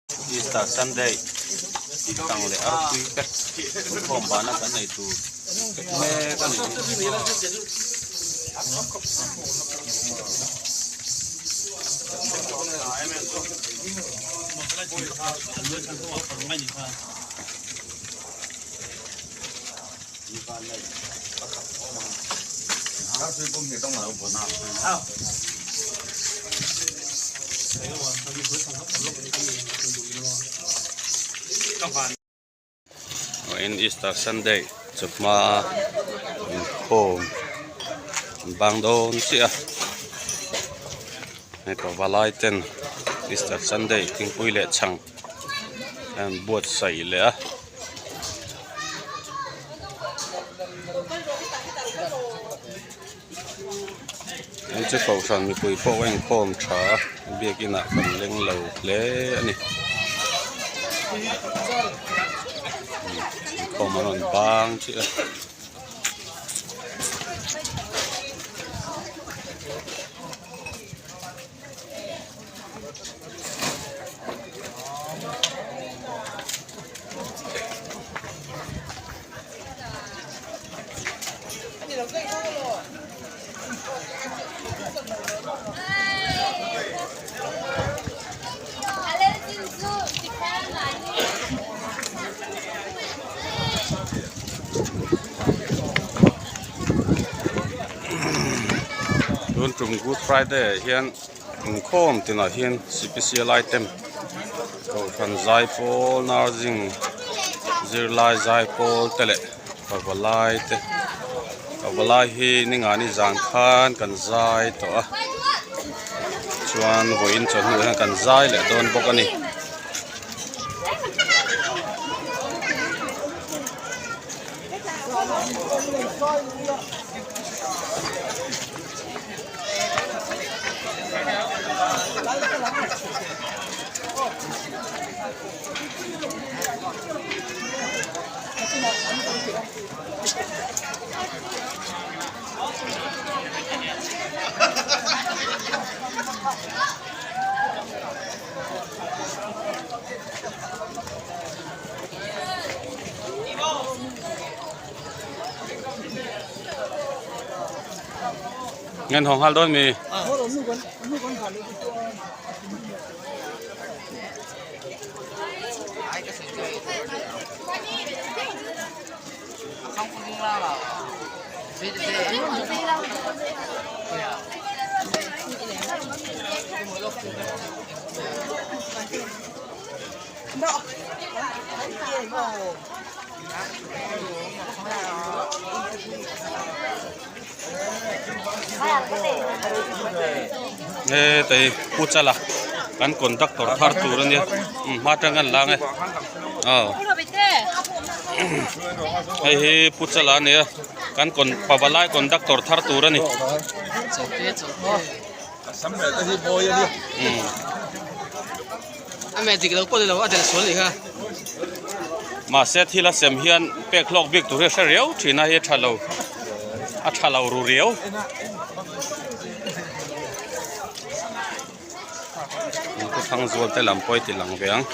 Easter Sunday tang leh arpui pack inkhawm bana kan nei tur pack mek a ni. In Easter Sunday chawhma inkhawm an bang dawn chiah a hei pavalai ten Easter Sunday thingpui leh chhang an buatsaih leh a. Hei chu kohhran mipui pawh a inkhawm tha a biakin ah kan leng lo hle a ni inkhawm an rawn bang chiah a. Tun tum Good Friday ah hian inkhawm tinah hian special item kohhran zaipawl nursing zirlai zaipawl te leh pavalai te pavalai hi ningani zan khan kan zai tawh a chuan vawiin chawhnu hian kan zai leh dawn bawk a ni. Ngen hawng hal dawn mi? Hetei pu chala kan conductor thar tur ania hma tang an lang e aw hei hi pu chala ania kan con pavalai conductor thar tur ani. Mahse thil a sem hian pek hlawk bik tur hi a hre riau thin a hi a tha lo a tha lo ru riau. Thangzual te lam pawh hi ti lang ve ang.